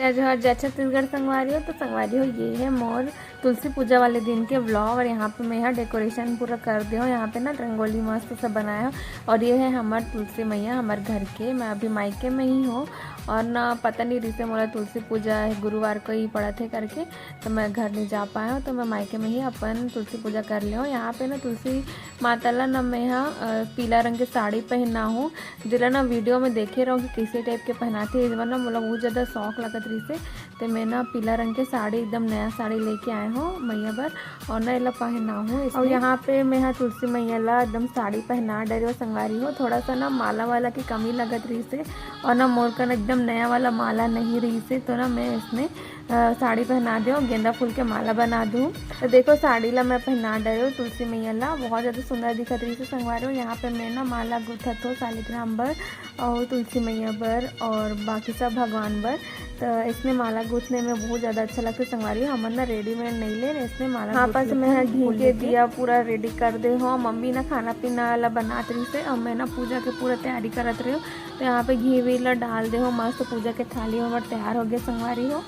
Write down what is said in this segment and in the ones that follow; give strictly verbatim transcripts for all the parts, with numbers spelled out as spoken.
जय जोहार, जय छत्तीसगढ़ संगवारी हो। तो संगवारी हो, ये है मोर तुलसी पूजा वाले दिन के व्लॉग। और यहाँ पे मैं यहाँ डेकोरेशन पूरा कर दे हूँ। यहाँ पे ना रंगोली मस्त से बनाया है। और ये है हमार तुलसी मैया, हमार घर के। मैं अभी मायके में ही हूँ और ना पता नहीं रिसे मोला तुलसी पूजा है, गुरुवार को ही पड़त है करके, तो मैं घर नहीं जा पाया हूँ। तो मैं मायके में ही अपन तुलसी पूजा कर ले हूँ। यहाँ पे ना तुलसी माता ला ना मैं यहाँ, अ, पीला रंग के साड़ी पहना हूँ, जेला ना वीडियो में देखे रहो कि कैसे टाइप के पहनाथे। इस बार ना मोला बहुत ज़्यादा शौक लगत रहिसे, तो मैं ना पीला रंग के साड़ी, एकदम नया साड़ी लेके आए हूँ मैया बर, और ना एला पहना हूँ। और यहाँ पे मैं हा तुलसी मैया ला एकदम साड़ी पहना डरे हो संगवारी हो। थोड़ा सा ना माला वाला की कमी लगत रहिसे, और ना मोर कन एकदम नया वाला माला नहीं रहिसे, तो ना मैं इसने अ, साड़ी पहना दे और गेंदा फूल के माला बना दूँ। तो देखो, साड़ी ला मैं पहना डरे हूँ तुलसी मैया ला, बहुत ज़्यादा सुंदर दिखत रहिसे संगवारी हो। यहाँ पे मैं ना माला गुथत हो शालिग्राम बर और तुलसी मैया बर और बाकी सब भगवान बर। तो इसने माला गूंथने में बहुत ज़्यादा अच्छा लगता है संगवारी हो। हमन ना रेडीमेड नहीं ले, इसने माला हाँ, गूंथ बस लेते मैं हैं, घी फूल के लेके। दिया पूरा रेडी कर दे हो। मम्मी ना खाना पीना ला बनात रहिसे और मैं ना पूजा के पूरा तैयारी करत रहे हो। तो यहाँ पे घी वी ला डाल दे हो, मस्त पूजा के थाली हमर तैयार हो गए संगवारी हो।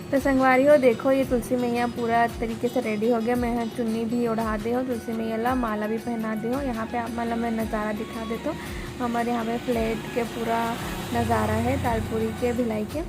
तो संगवारी हो, देखो, ये तुलसी मैया पूरा तरीके से रेडी हो गया। मैं यहाँ चुन्नी भी ओढ़ा दे हो, तुलसी मैया ला माला भी पहना दे हो। यहाँ पे आप मन ला मैं नज़ारा दिखा देता हूँ। हमारे यहाँ पे फ्लैट के पूरा नज़ारा है तालपुरी के, भिलाई के।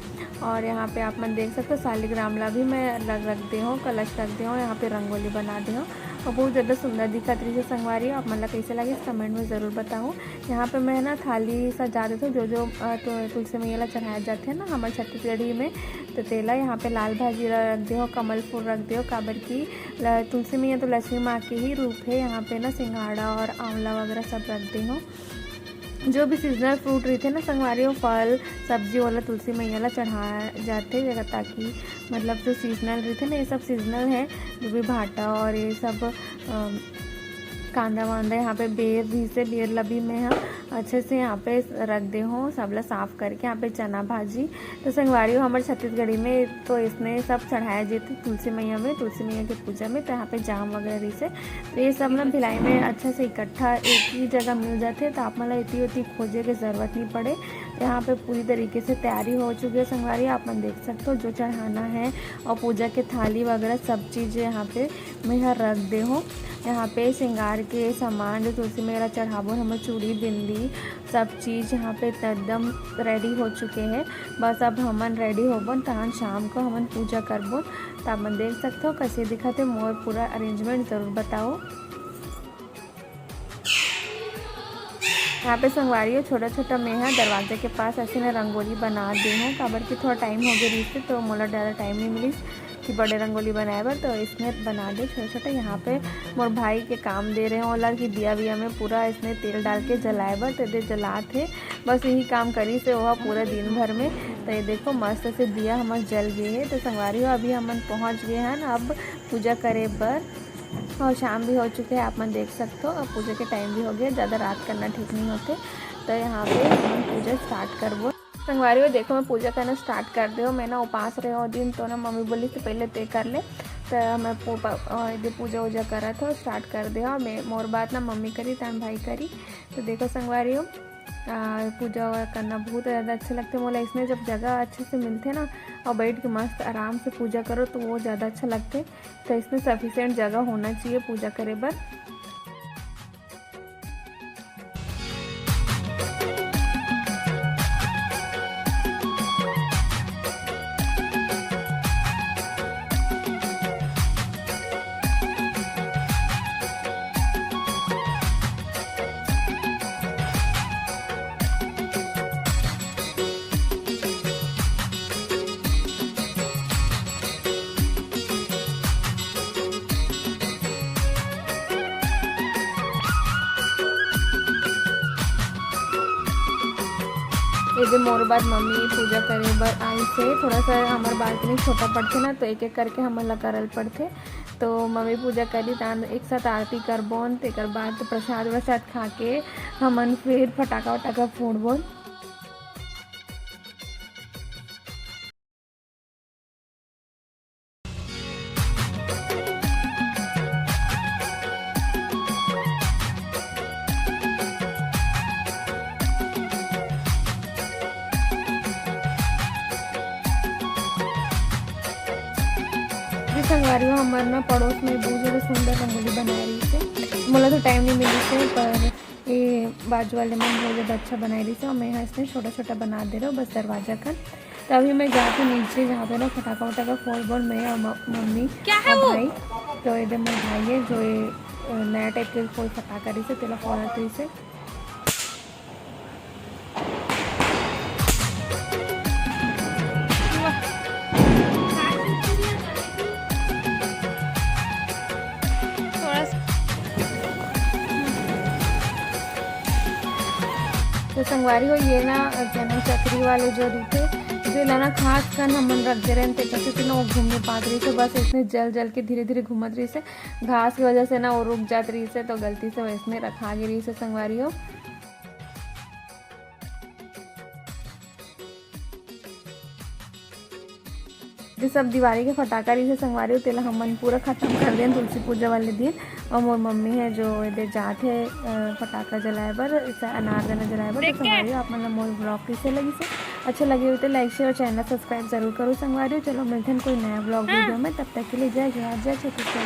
और यहाँ पे आप मन देख सकते हो, शालिग्राम ला भी मैं रख रख दे हो, कलश रख दे हो, यहाँ पे रंगोली बना दे हो। और बहुत ज़्यादा सुंदर दिखत रहिसे संगवारी हो। आप मन ला कैसे लगे, कमेंट में ज़रूर बताओ। यहाँ पे मैं ना थाली सजा देथों, जो जो, अ, तो तुलसी मैया ला चढ़ाया जाथे ना हमर छत्तीसगढ़ी में, तो तेला यहाँ पे लाल भाजी ला रख दे हो, कमल फूल रख दे हो, काबर की ल-, तुलसी मैया तो लक्ष्मी माँ के ही रूप है। यहाँ पे ना सिंघाड़ा और आंवला वगैरह सब रख दे हो। जो भी सीजनल फ्रूट रहिथे ना संगवारी हो, फल सब्जी वाला तुलसी मैया ला चढ़ाया जाथे, जगह ताकि मतलब जो सीजनल रहिथे ना, ये सब सीजनल है, जो भी भाटा और ये सब, अम, कांदा वांदा। यहाँ पे बेर रहिसे, बेर ला भी मैं ह अच्छे से यहाँ पे रख दे हूँ, सबला साफ करके। यहाँ पे चना भाजी, तो संगवारी हो, हमर छत्तीसगढ़ी में तो इसने सब चढ़ाया जाथे तुलसी मैया में, तुलसी मैया के पूजा में। तो यहाँ पे जाम वगैरह रहिसे, तो ये सब ना भिलाई में अच्छा से इकट्ठा एक ही जगह मिल जाथे, तो आप मन ला इतनी उतनी खोजे के जरूरत नहीं पड़े। तो यहाँ पे पूरी तरीके से तैयारी हो चुकी है संगवारी, आप मन देख सकते हो जो चढ़ाना है, और पूजा के थाली वगैरह सब चीज़ यहाँ पे मैं यहाँ रख दे हूँ। यहाँ पे श्रृंगार के सामान, जो तुलसी मैया ला चढ़ाबो, हमर चूड़ी बिंदी सब चीज़ यहाँ पे एकदम रेडी हो चुके हैं। बस अब हमन रेडी होबन, तहन शाम को हमन पूजा करबो। तो आप मन देख सकते हो कैसे दिखत है मोर पूरा अरेंजमेंट, ज़रूर बताओ। यहाँ पे संगवारी हो, छोटा छोटा मैं हा दरवाजे के पास ऐसे ना रंगोली बना दे हूँ, काबर कि थोड़ा टाइम हो गया रहिस, तो मोला ज़्यादा टाइम नहीं मिलिस कि बड़े रंगोली बनाए बर, तो इसने बना दे छोटा छोटा। यहाँ पे मोर भाई के काम दे रहे हैं ओला कि दिया विया में पूरा इसने तेल डाल के जलाए बर, तो दे जलात है। बस यही काम करिस हे ओहा पूरा दिन भर में। तो ये देखो, मस्त से दिया हमर जल गए है। तो संगवारी हो, अभी हमन पहुँच गए हैं अब पूजा करे बर, और शाम भी हो चुके हैं, आप मन देख सकते हो। अब पूजा के टाइम भी हो गया, ज़्यादा रात करना ठीक नहीं होते। तो यहाँ पे हमन पूजा स्टार्ट करबो। संगवारी हो, देखो, मैं पूजा करना स्टार्ट कर दे हूँ। मैं ना उपास रहे हो दिन, तो ना मम्मी बोली कि पहले ते कर ले। तो मैं पू-, प-, अ, ये पूजा वूजा करत हो, स्टार्ट कर दे हो। मैं, मोर बात ना मम्मी करी, तहन भाई करी। तो देखो संगवारी हो, आ, पूजा करना बहुत ज़्यादा अच्छा लगता है मोला। इसमें जब जगह अच्छे से मिलते ना और बैठ के मस्त आराम से पूजा करो, तो वो ज़्यादा अच्छा लगता है। तो इसमें सफिशिएंट जगह होना चाहिए पूजा करे बर। ये दे मोर बाद मम्मी पूजा करे बर आई से। थोड़ा सा हमार बालकनी छोटा पड़थे ना, तो एक एक करके हमन ला करल पड़थे। तो मम्मी पूजा करी, तान एक साथ आरती करबोन, तेकर बाद प्रसाद वरसाद खा के हमन फिर फटाका वटाका फोड़बोन। संगवारी हो, हमर ना पड़ोस में बहुत ज्यादा सुंदर रंगोली बनाए रहिस हे। मोला तो टाइम नहीं मिलिस हे, पर ये बाजू वाले मन बहुत ज्यादा अच्छा बनाए रहिस हे, और मैं यहाँ इसने छोटा छोटा बना दे रहा हूँ बस दरवाजा का। तो अभी मैं जाती हूँ नीचे, जहाँ पे ना फटाका वटाका फोड़ बोल, मैं और म-, मम्मी क्या है और वो? भाई। तो इधर मेरे भाई है जो ये, अ, नया टाइप के कोई फटाका रहिस हे, तेला फोड़त रहिस हे। थोड़ा सा। तो संगवारी हो, ये ना, क्या नाम, चकरी वाले जो रहिथे, जो ला ना खास कन हमन रख दे रहे, तेकर से ना वो घूम नहीं पात रहिस हे, बस इसने जल जल के धीरे धीरे घूमत रहिस हे। घास की वजह से ना वो रुक जात रहिस हे, तो गलती से वैसने रखा गे रहिस हे संगवारी हो। ये सब दिवाली के फटाका रहिस हे संगवारी हो, तेला हमन पूरा खत्म कर देन तुलसी पूजा वाले दिन। और मोर मम्मी है जो एदे जात हे, अ, फटाका जलाए बर, इसे अनारदाना जलाए बर। तो संगवारी हो, आप मन ला मोर vlog कइसे लगिस हे, अच्छा लगे हो तो like, share और channel subscribe जरूर करो संगवारी हो। चलो मिलते हैं कोई नया vlog video में, तब तक के लिए जय जोहार, जय छत्तीसगढ़।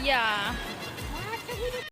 या